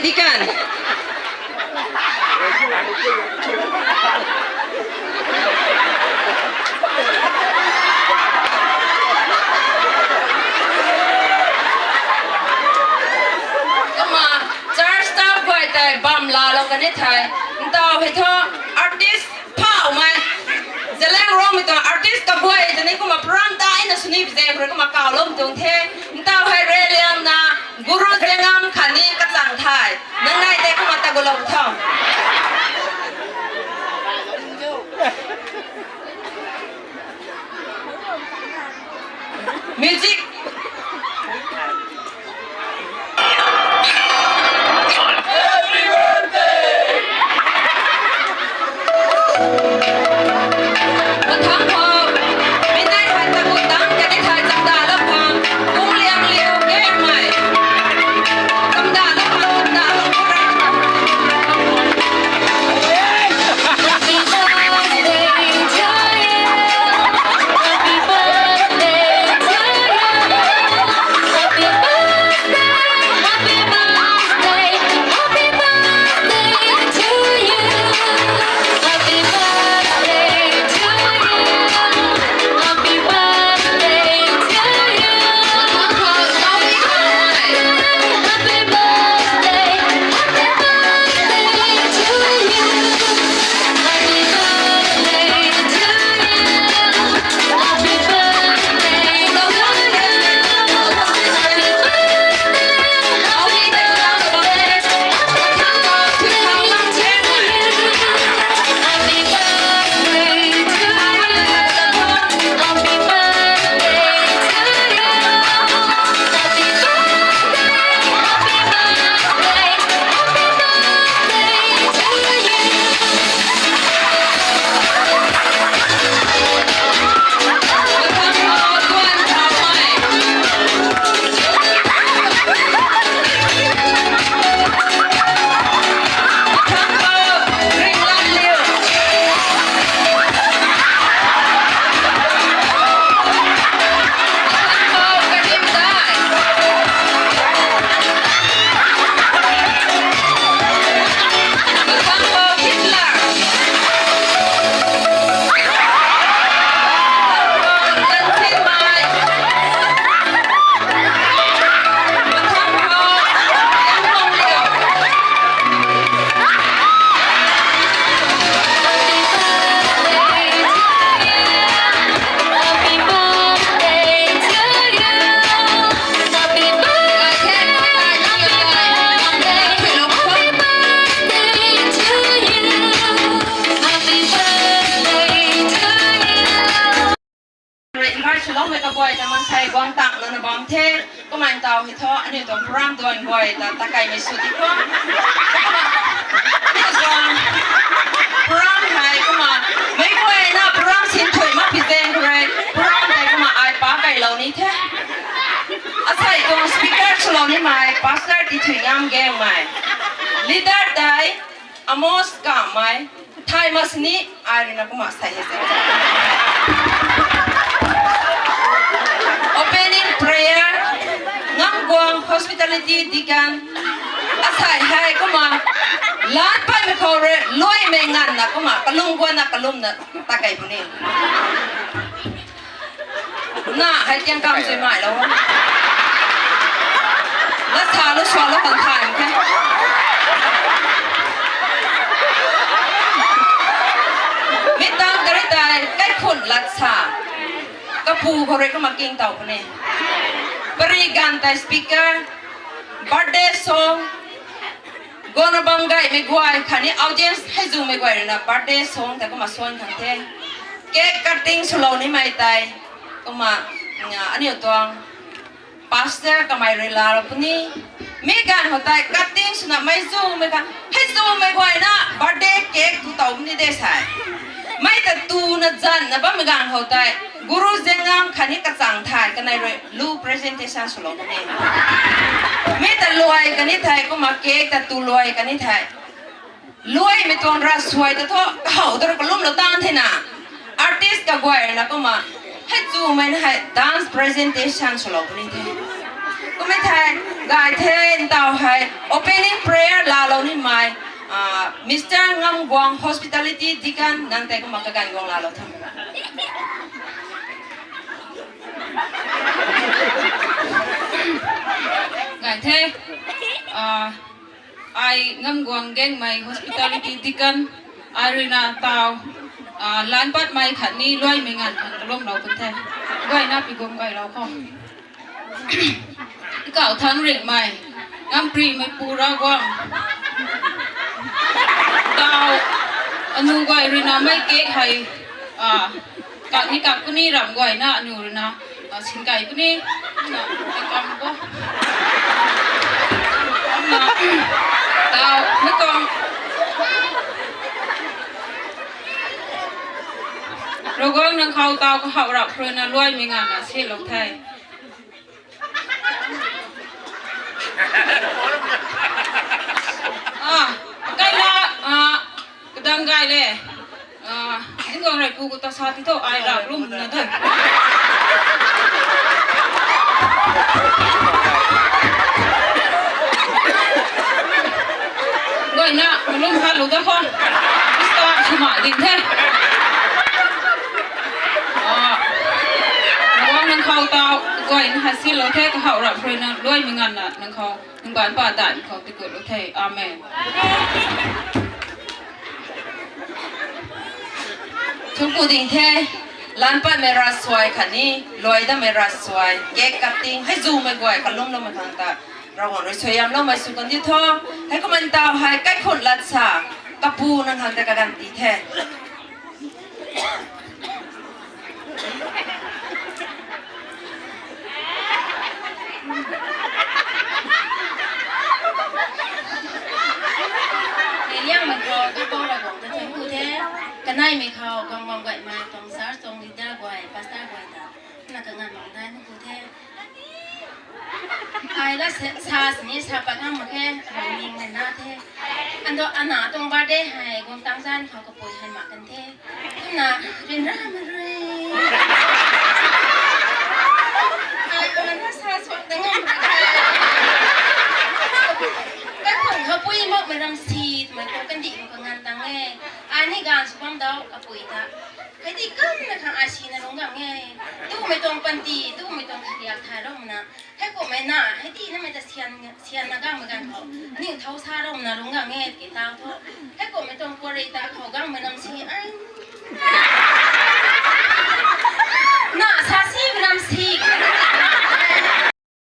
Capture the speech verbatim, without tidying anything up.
Deacon. Kumna church staff guay tei bam laalou kan e thei. Ntaw hei thu artist phaumei. Zeliangrongmei tuang artist kaguay tei ni kumna program daina sw ni pi zaeng khou rui kumna kawloumei tuang the. Ntaw hei reyliangna Guru Zengam khatni kachang thai. Nang nai tei kumna ta gulou tho. Music. Invite swloumei kaguay ta mansei guang tang lana bam the. Kumna ntaw hei thu aniu tuang program duan guay ta takeimei sw di kho. Program hei kumna meic guayna program sin thuy mak pi zaeng khou rui program tei kumna ai pa kailou ni the. Asei tuang speaker swlou nimei Pastor Tithuingamv Gangmei, leader tei Amos Kamei, thay mak sini ai rui na kumna sei hei se. Opening prayer, Ngamguang Hospitality Deacon, asei hei kumna lat paymei khou rui luaimei nganvna kumna kalum guanna kalumna takei puni. Na hei tiang kam sui mailou. Lat sa lu sualou kan thay the. Mi tang kari tei kaikhun lat sa. Kapu khou rui kumna king taw puni. Pari ganv tei speaker, birthday song, guangna bam gaymei guay khatni audience hei zumei guay rui na birthday song tei kumna suan khang the. Cake cutting swlou nimei tei kumna, aniu tuang pastor kamei rui laalou puni. Mi ganv khou tei cutting swna mei zumei kha, hei zumei guayna birthday cake tu taw puni de sei. Mei ta tuna zanna bammei ganv khou tei Guru Zengam khatni kachang thay kanei rui lu presentation swlou puni. Mi ta luai kani thei kumna cake ta tu luai kani thei. Luaimei tuang ravsuai ta thu kahow ta rui kalumlou tan thena. Artist kaguay na kumna hei zumei na hei dance presentation swlou puni the. Kummei thei, gay the, ntaw hei opening prayer laalou nimei, Mister Ngamguang, Hospitality Deacon, nang tei kumna kaganv guang laalou tho. Gay the, ai Ngamguang Gaengmei, Hospitality Deacon, ai ruina taw, lan patmei khatni luaimei nganv khang kalumlou pun the. Guayna pi guang gaylou khou, Kauh Thangc Ringhmei, Ngamprimeipou Ravguangc, taw, anu guay ruina mei kek hei, kak ni kak puni ramh guayna anu ruina, sinkai puni, na, kam bo, na, taw, mi tuang, Ravguangc nang khou taw kahouh rap khruina luaimei nganvna silou the. Kaina, kadang gay le, Zinguang Raipu khou ta sa ti tho, ai rap lwmna de. Guayna malum khatlou da khou, Khrista swmei ding the. Ravguangc nang khou taw, guayna hei silou the, kahouh rap khruina luaimei nganvna nang khou, nang baanc pa daihmei khou tigutlou the. Amen. Thunc ku ding the, lan patmei ravsuai khatni luai datmei ravsuai, cake cutting, hei zumei guay kalumloumei khang ta, Ravguangc rui suaihiamloumei sw kan di tho. Heikumna taw hei kaikhunc lat sa, kapu nang khang ta kaganv ti the. Liangmei khou kapou Ravguangc ta thunc ku the, kaneimei khou guang guang gaymei tuang church tuang leader guay, pastor guay ta, na kanganv bam dai thunc ku the. Ai la sa sini sa pat ngam mak khe, ning na the. Ando ana tuang birthday hei guang tang zanc khou kapui hei mak kan the. Kumna, ryanramei rui, ai ana sa suak ta ngam mak khe. Kaikhunc khou pui makmei ram si twmei khou kandih khou kanganv tang e. Ai ni ganv sw bam dau kapui ta, hei di kanna khang ai sina lungc gang e. Tumei tuang panty, tumei tuang kariak thay rouna, heikumhmei na hei di namei ta syan, syanna gangmei ganv khou aniu thau sa rouna lungc gang e tiki taw thu, heikumhmei tuang puarei ta khou gangmei ram si ai, na